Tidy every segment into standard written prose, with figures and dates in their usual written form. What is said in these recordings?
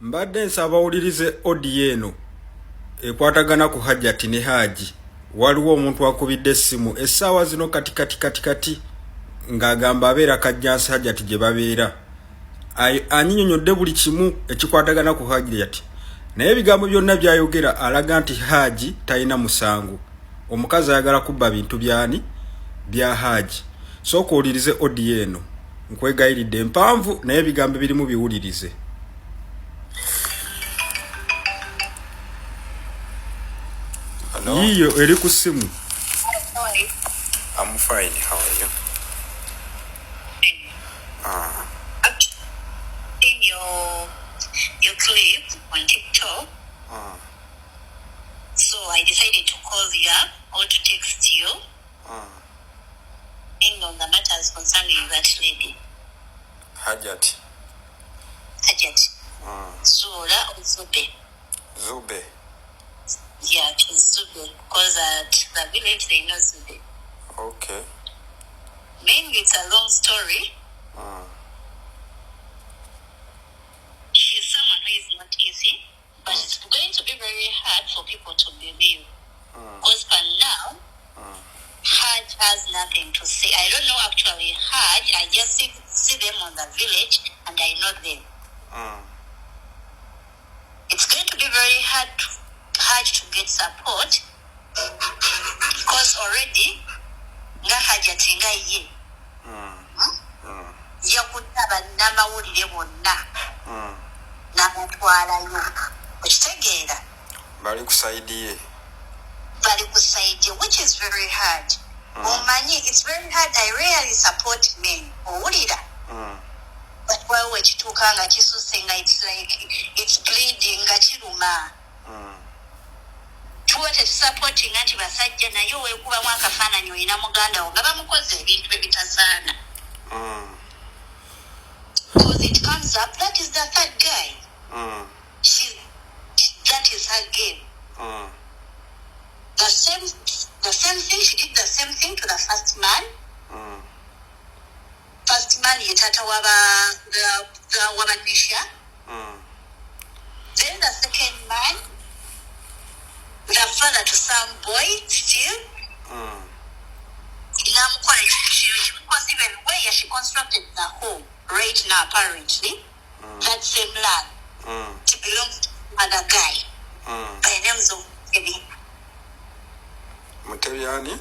Mbadde nsaba owulirize audio eno ekwatagana ku Hajjati ne Haji. Waliwo omuntu akubidde essimu essaawa zino kati kati kati kati ng'agamba abeera Kajjansi Hajjati gye babeera. Anyinyonyodde buli kimu ekikwatagana ku Hajjati. Naye ebigambo byonna by'ayogera alaga nti Haji talina musango. Omukazi ayagala kubba bintu byani bya Haji. Sooka owulirize audio eno. Nkwegayiridde mpanvu naye ebigambo ebirimu biwulirize. Yiyo eri ku ssimu. I'm fine. How are you? In your clip on TikTok. So I decided to call you up or to text you. In on the matters concerning that lady. Hajat. Hajat. Zura or Zube. Zube. Yeah, it is Zube. Because at the village they know Zube. Okay. Mainly it's a long story. She's someone who is not easy, but it's going to be very hard for people to believe. Because for now, Hajj has nothing to say. I don't know actually Hajj. I just see them on the village and I know them. It's going to be very hard to Hajj to get support because already nga Hajjati nga ye yakutte bannamawulire bonna n'abatwalayo. Okitegeera? Bali ku side ye. Bali ku side ye, which is very hard. Omanyi, it's very hard. I rarely support men. Owulira? But waliwo ekituuka nga kisusse nga it's like it's bleeding nga kiruma. Tuba tetusupportinga nti basajja naye weekubamu akafaananyi olina muganda wo nga bamukoze ebintu ebitasaana. Because it comes up, that is the third guy. That is her game. The same thing, she did the same thing to the first man. First man ye taata waba the wabanisha. Then the second man, the father to some boy still. Namukola ekintu because even where she constructed the home right now apparently, that same land, it belongs to other guy by the names of Mutebi. Mutebi ani?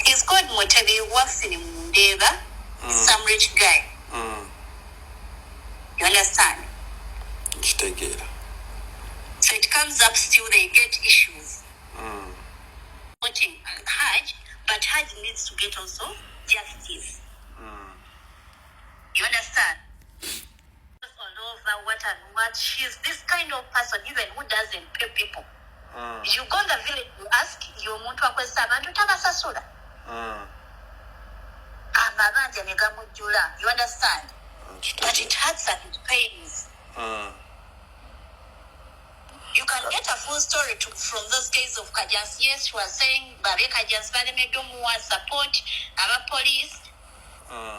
He's called Mutebi, he works in Mundeba, some rich guy. You understand? Nkitegeera. So it comes up still they get issues. Supporting Hajj, but Hajj needs to get also justice. You understand? All over what and what. She's this kind of person even who doesn't pay people. You go in the village, you ask, y'omuntu akozesa abantu tabasasula. Amabanja ne gamujjula. You understand? But it hurts and it pains. You can get a full story from those days of Kajans. Yes, she was saying Babe Kajans balemeddwa omuwa support aba police.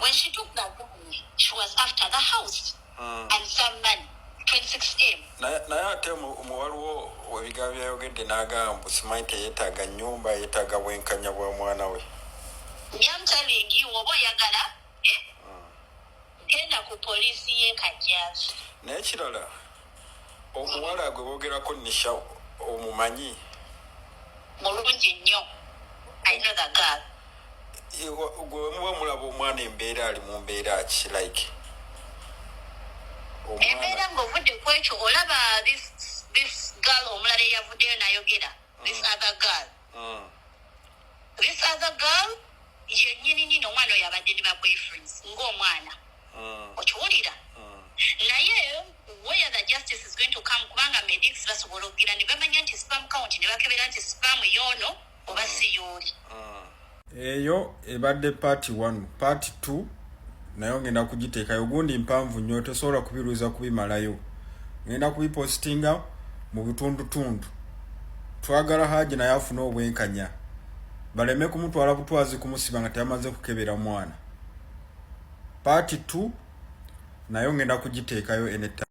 When she took that money, she was after the house and some money, 26M. Naye ate waliwo ebigambo byayogedde n'agamba mbu simanyi teyeetaaga nnyumba, yeetaaga bwenkanya bwa mwana we. I'm telling you, oba oyagala, eh? Genda ku poliisi y'e Kajjansi. Naye kirala, omuwala gwe boogerako Nisha omumanyi? Mulungi nnyo. I know the girl. Gwe muba mulaba omwana embeera ali mu mbeera ki like? Embeera ng'ovudde ku ekyo olaba this girl omulala eyavuddeyo n'ayogera, this other girl. This other girl yennyini nnyini omwana oyo abadde ne ba boyfriends ng'omwana. Okiwulira? Naye where the justice is going to come kubanga medics basobola okugira ne bamanya nti sperm count ne bakebera nti sperm y'ono oba si y'oli. Eyo ebadde part 1, part 2 nayo ngenda kugiteekayo gundi mpanvu nnyo tosobola kubiruuza kubimalayo. Ngenda kubipostinga mu bitundutundu. Twagala Haji naye afune obwenkanya. Baleme kumutwala butwazi kumusiba nga teyamaze kukebera mwana. Part 2 nayo ngenda kugiteekayo anytime.